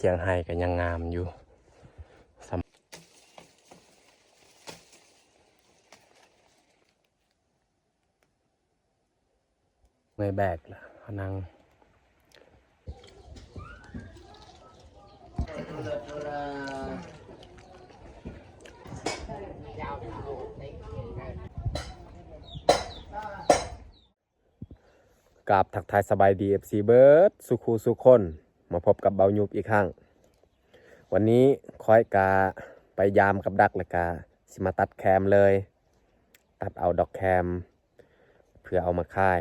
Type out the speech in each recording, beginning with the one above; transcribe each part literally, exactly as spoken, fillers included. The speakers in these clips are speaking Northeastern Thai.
เถียงไฮ่ก็ยังงามอยู่ สำ เมื่อยแบกล่ะ เขานั่ง กราบทักทายสบายดี เอฟซี เบิดสู่คู่สู่คน มาพบกับเบายุบอีกครั้ง วันนี้ข้อยกะไปยามกับดัก แล้วกะสิมาตัดแคมเลย ตัดเอาดอกแคม เพื่อเอามาขาย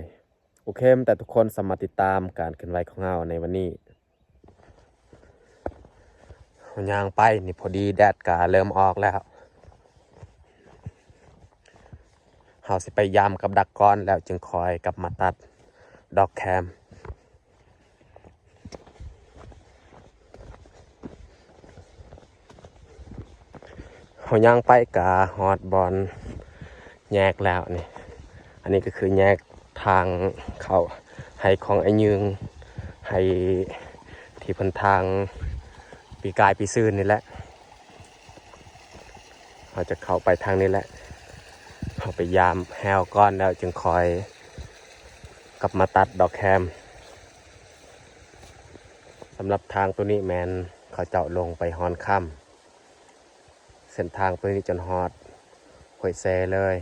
โอเค แต่ทุกคนสามารถติดตามการเคลื่อนไหวของเราในวันนี้ ย่างไปนี่พอดีแดดกะเริ่มออกแล้ว เฮาสิไปยามกับดักก่อน แล้วจึงค่อยกลับมาตัดดอกแคม เฮาย่างไปกะฮอดบ่อนแยกแล้วนี่ อันนี้ก็คือแยกทางเข้าไฮ่ของอ้ายยืง ไฮ่ที่เพิ่นถางปีกายปีซืนนี่แหละ เฮาจะเข้าไปทางนี้แหละ เฮาไปยามแฮวก่อน แล้วจึงค่อยกลับมาตัดดอกแคม สำหรับทางตัวนี้แม่นเขาเจ้าลงไปฮอนค่ำ เส้นทางตัวนี้จนฮอดห้วยแซเลย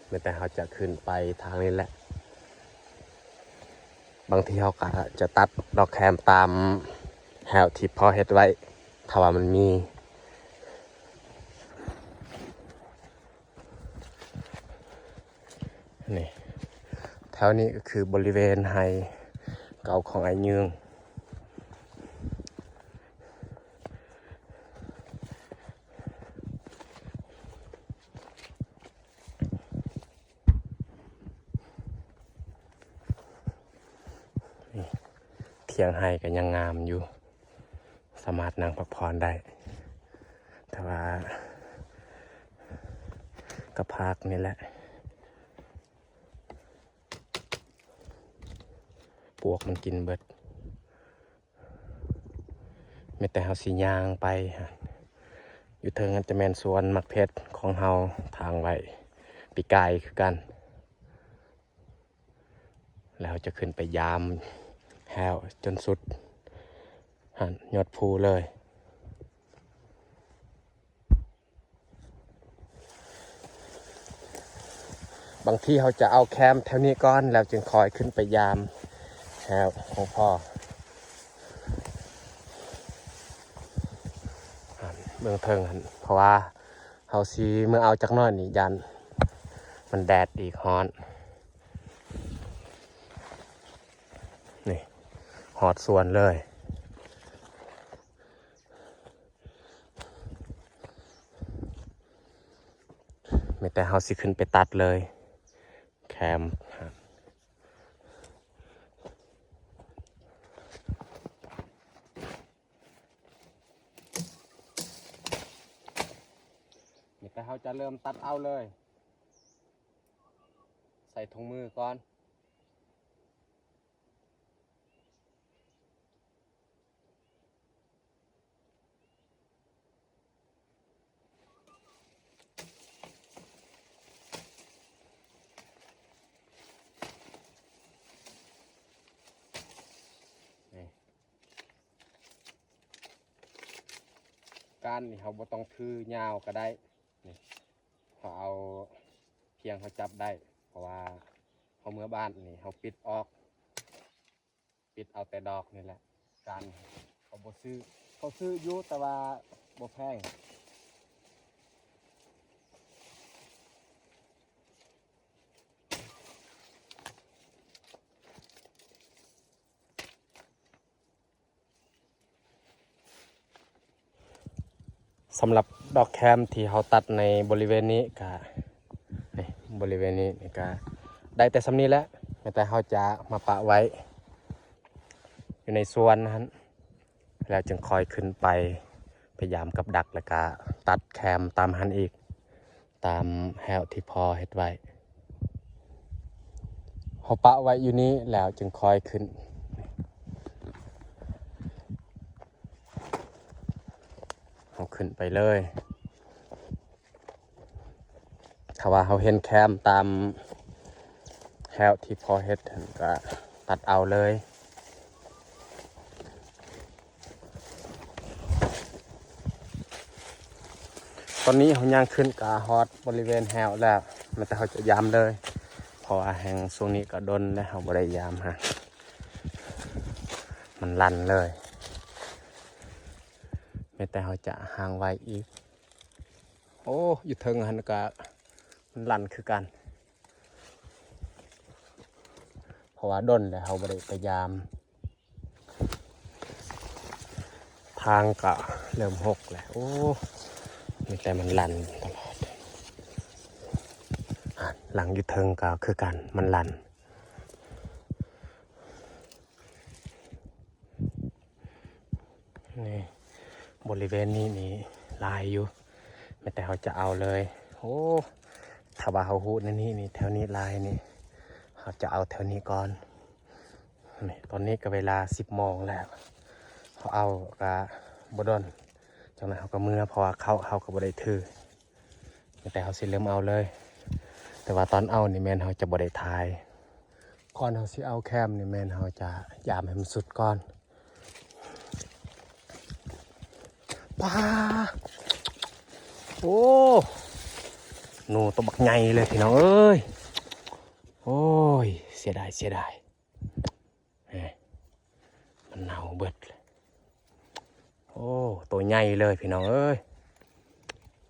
แม้แต่เฮาจะขึ้นไปทางนี้แหละ บางทีเฮากะจะตัดดอกแคมตามแฮวที่พ่อเฮ็ดไว้ ถ้าว่ามันมี นี่ แถวนี้ก็คือบริเวณไฮ่เก่าของอ้ายยืง เถียงไฮ่ก็ยังงามอยู่ สามารถนั่งพักผ่อนได้ แต่ว่าก็พักนี่แหละ ปวกมันกินเบิด มีแต่เฮาสิย่างไปฮะ อยู่เทิงนั้นจะแม่นสวนหมากเพชรของเฮาถางไว้ปีกายคือกัน แล้วจะขึ้นไปยามแฮวจนสุดหั้นยอดภูเลย บางทีเฮาจะเอาแคมแถวนี้ก่อน แล้วจึงค่อยขึ้นไปยามแฮวของพ่อ เบิ่งเทิงหั้น เพราะว่าเฮาสิเมือเอาจักหน่อยนี่ ย่านมันแดดอีก ฮ้อน นี่ ฮอดสวนเลย มีแต่เฮาสิขึ้นไปตัดเลย แคม มีแต่เฮาจะเริ่มตัดเอาเลย ใส่ถุงมือก่อน นี่ ก้านนี่เฮาบ่ต้องถือยาวก็ได้ นี่ เฮาเอาเพียงเฮาจับได้ เพราะว่าเฮาเมือบ้านนี่เฮาปิดออก ปิดเอาแต่ดอกนี่แหละ ก้านเขาบ่ซื้อ เขาซื้ออยู่แต่ว่าบ่แพง สำหรับดอกแคมที่เฮาตัดในบริเวณนี้กะ นี่ บริเวณนี้นี่กะได้แต่ส่ำนี้แหละ มีแต่เฮาจะมาปะไว้ อยู่ในสวนหั้น แล้วจึงค่อยขึ้นไป พยายามกับดัก แล้วกะตัดแคมตามหั้นอีก ตามแฮวที่พ่อเฮ็ดไว้ เฮาปะไว้อยู่นี้ แล้วจึงค่อยขึ้น เอาขึ้นไปเลย ถ้าว่าเขาเห็นแคมตามแถวที่พอเฮ็ดหั่นก็ตัดเอาเลย ตอนนี้เขาย่างขึ้นกะฮอดบริเวณแถวแล้ว มันแต่เขาจะยามเลย เพราะว่าแห่งช่วงนี้ก็ดนแล้วเขาบ่ได้ยามฮะ มันลั่นเลย ไม่แต่เขาจะห่างไว้อีก โอ้ อยู่เทิงหันกะมันลั่นคือกัน เพราะว่าดนแล้วเขาบ่ได้ไปยาม ทางก็เริ่มหกแล้ว โอ้ มีแต่มันลั่นตลอด อ่ะ หลังอยู่เทิงก็คือกัน มันลั่น นี่ บริเวณนี้นี่หลายอยู่ ไม่แต่เขาจะเอาเลย โอ้ ถ้าว่าเขาฮู้ในนี้นี่ แถวนี้หลายนี่ เขาจะเอาแถวนี้ก่อน นี่ ตอนนี้ก็เวลาสิบโมงแล้ว เขาเอากะบ่ดน จังนั้นเขาก็เมือ เพราะว่าเขา เขาก็บ่ได้ถือ ไม่แต่เขาสิเริ่มเอาเลย แต่ว่าตอนเอานี่แม่นเขาจะบ่ได้ถ่าย ก่อนเขาสิเอาแคมนี่แม่นเขาจะยามให้มันสุดก่อน ป้า โอ้ หนูตัวบักใหญ่เลยพี่น้องเอ้ย โอ้ย เสียดาย เสียดาย แหม มันเน่าเบิดเลย โอ้ ตัวใหญ่เลยพี่น้องเอ้ย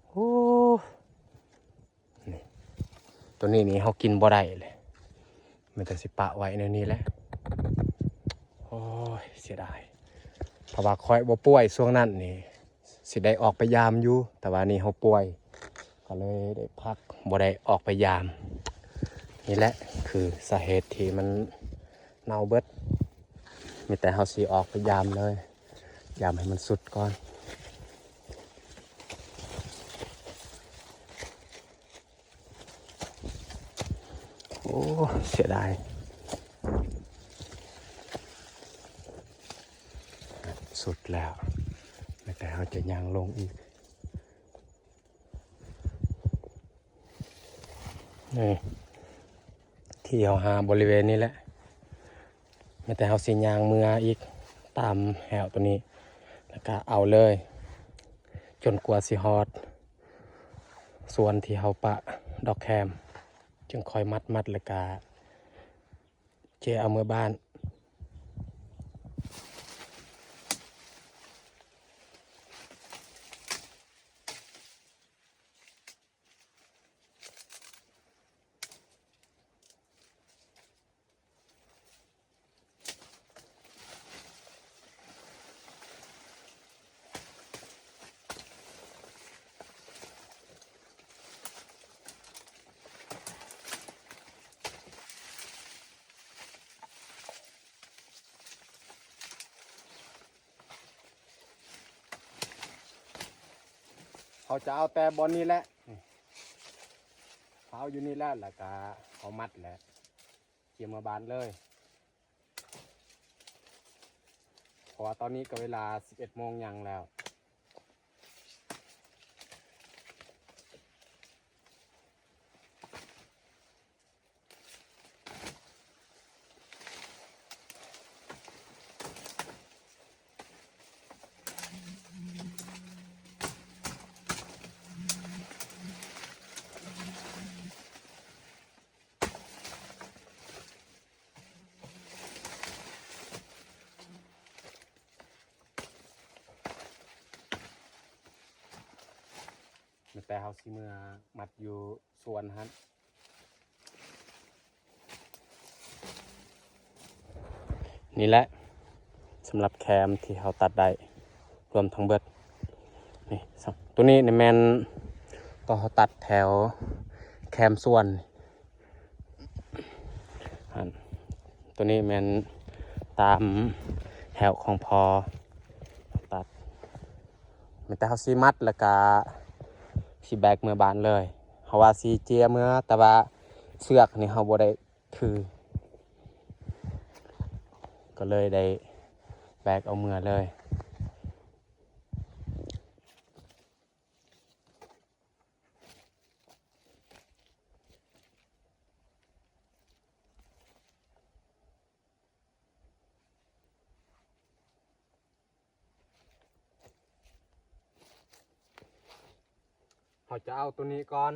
โอ้ นี่ ตัวนี้นี่เขากินบ่ได้เลย มันแต่สิปะไว้ในนี้แหละ โอ้ย เสียดาย เพราะว่าข้อยบ่ป่วยช่วงนั้นนี่ สิได้ออกไปยามอยู่ แต่ว่านี่เขาป่วย ก็เลยได้พัก บ่ได้ออกไปยาม นี่แหละคือสาเหตุที่มันเน่าเบิด มีแต่เขาสิออกไปยามเลย ยามให้มันสุดก่อน โอ้ เสียดาย สุดแล้ว ไม่แต่เขาจะย่างลงอีก นี่ ที่เขาหาบริเวณนี้แหละ ไม่แต่เขาสิย่างเมืออีกตามแถวตัวนี้ แล้วก็เอาเลย จนกว่าสิฮอด ส่วนที่เขาปะดอกแคม จึงค่อยมัดมัดแล้วก็เจเอาเมือบ้าน เขาจะเอาแต่บอนนี้แหละ เขาเอาอยู่นี่แหละ แล้วก็เขามัดแหละ เตรียมมาบานเลย เพราะว่าตอนนี้ก็เวลาสิบเอ็ดโมงยังแล้ว แต่เฮาสิเมือมัดอยู่สวนหั่น นี่แหละสำหรับแคมที่เฮาตัดได้ รวมทั้งเบิด นี่ ตัวนี้นี่แม่นตอนเฮาตัดแถวแคมสวน หั่น ตัวนี้แม่นตามแถวของพอตัด มีแต่เฮาสิมัดแล้วก็สิแบกเมือบ้านเลย เฮาว่าสิเจียเมือ แต่ว่าเสือกนี่เฮาบ่ได้ถือ ก็เลยได้แบกเอาเมือเลย จะเอาตัวนี้ก่อน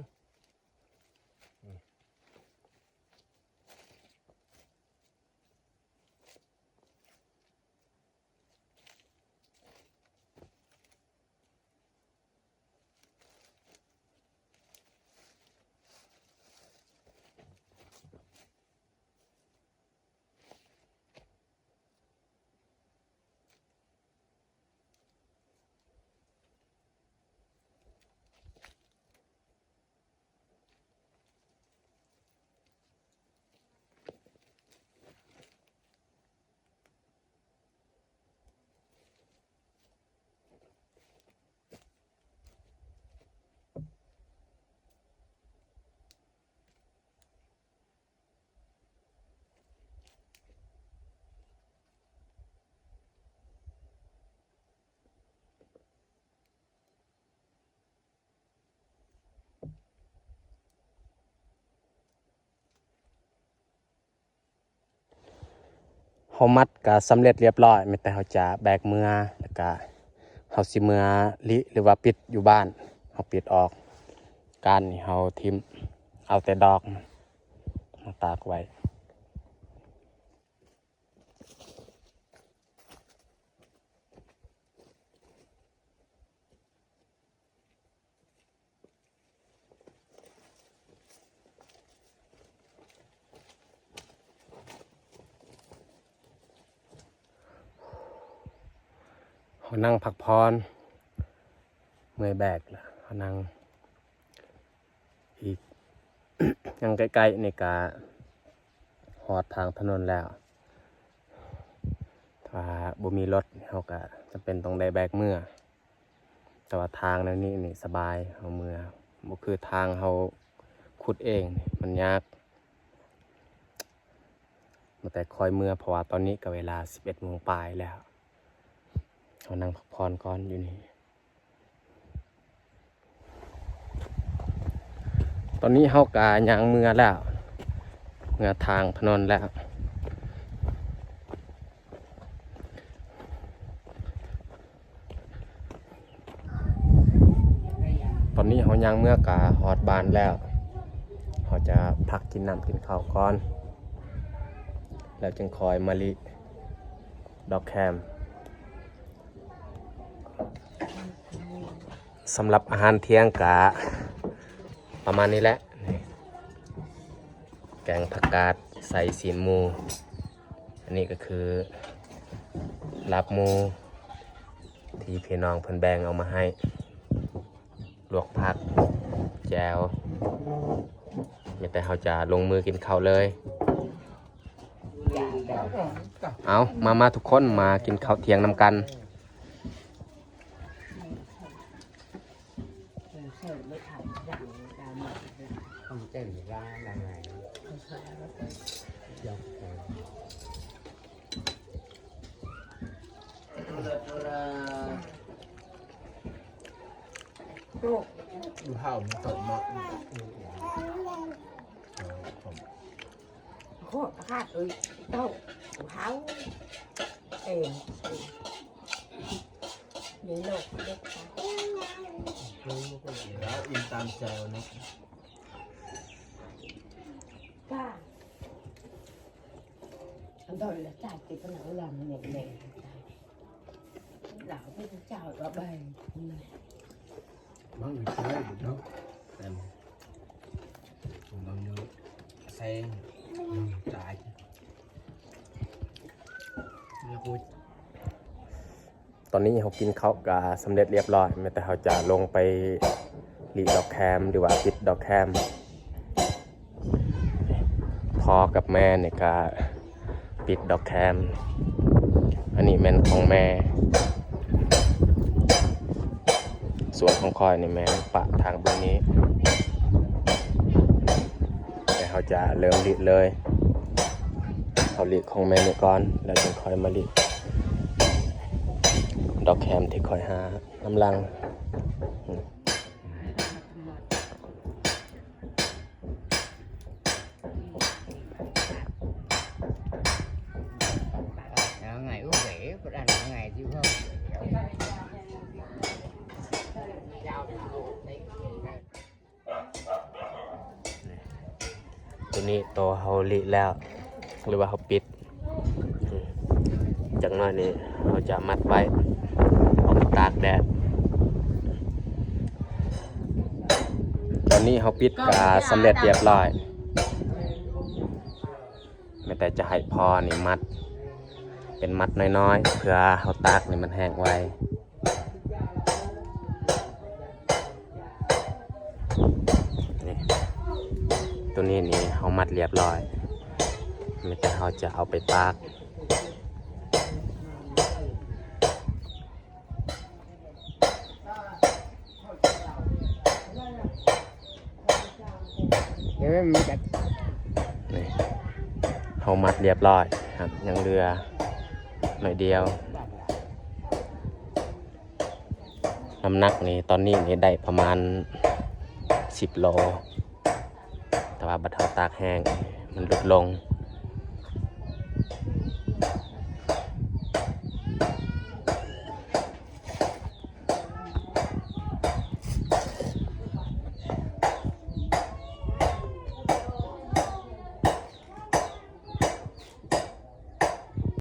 เฮามัดก็สำเร็จเรียบร้อย มีแต่เฮาจะแบกเมือ แล้วก็เฮาสิเมือลิ หรือว่าปิดอยู่บ้าน เฮาปิดออก ก้านนี่เฮาถิ่ม เอาแต่ดอกมาตากไว้ เฮานั่งพักผ่อน เมื่อยแบกแล้ว เฮานั่ง อีก ยังใกล้ๆ นี่ก็ฮอดทางถนนแล้ว ถ้าบ่มีรถ เฮาก็จำเป็นต้องได้แบกเมือ แต่ว่าทางแนวนี้นี่สบาย เฮาเมือ บ่คือทางเฮาขุดเองนี่ มันยาก มาแต่คอยเมือ เพราะว่าตอนนี้ก็เวลาสิบเอ็ดโมงปลายแล้ว เฮานั่งพักผ่อนก่อนอยู่นี่ ตอนนี้เฮากะย่างเมือแล้ว เมือทางถนนแล้ว ตอนนี้เฮาย่างเมือกะฮอดบ้านแล้ว เฮาจะพักกินน้ำกินข้าวก่อน แล้วจึงค่อยมาลิดอกแคม สำหรับอาหารเที่ยงกะประมาณนี้แหละ นี่ แกงผักกาดใส่ซี้นหมู อันนี้ก็คือลาบหมู ที่พี่น้องเพิ่นแบ่งเอามาให้ ลวกผัก แจ่ว มีแต่เฮาจะลงมือกินข้าวเลย เอา มา มาทุกคน มากินข้าวเที่ยงนำกัน ดูเห่ามันสดมาก โคตรขาดเลยเต้า เห่า เอง มีโลกเล็ก แล้วอินตามใจวันนี้ จ้า อันโดนละจ่ายติดผนังลำเนี่ยเนี่ย หลาวเป็นเจ้าละใบ มันอยู่ใช่เนาะ แต่มันลองดู เซ็ง ตาย เนี่ยกู ตอนนี้เฮากินข้าวกะสำเร็จเรียบร้อย แม้แต่เฮาจะลงไปหลีดอกแคม หรือว่าปิดดอกแคม พ่อกับแม่นี่กะปิดดอกแคม อันนี้แม่นของแม่ ส่วนของข้อยนี่แม่นปะทางเบิ่งนี้ แต่เฮาจะเริ่มหลีดเลย เฮาหลีดของแม่นี่ก่อน แล้วจึงค่อยมาหลีดดอกแคมที่ข้อยหา น้ำลัง เอาไง อุ้ย เอ๋ ปะดันเอาไง ที่พ่อ เดี๋ยว นี่โตเฮาลิแล้ว หรือว่าเฮาปิด อืม จักหน่อยนี่เฮาจะมัดไว้ เอาไปตากแดด ตอนนี้เฮาปิดก็สำเร็จเรียบร้อย แม้แต่จะให้พอนี่มัด เป็นมัดน้อยๆ เพื่อเฮาตากนี่มันแห้งไว นี่ ตัวนี้นี่เฮามัดเรียบร้อย แม้แต่เฮาจะเอาไปตาก เดี๋ยวมันกัด นี่ เฮามัดเรียบร้อยครับ ยังเหลือหน่อยเดียว น้ำหนักนี่ตอนนี้นี่ได้ประมาณสิบโล แต่ว่าบัดเฮาตากแห้งมันลดลง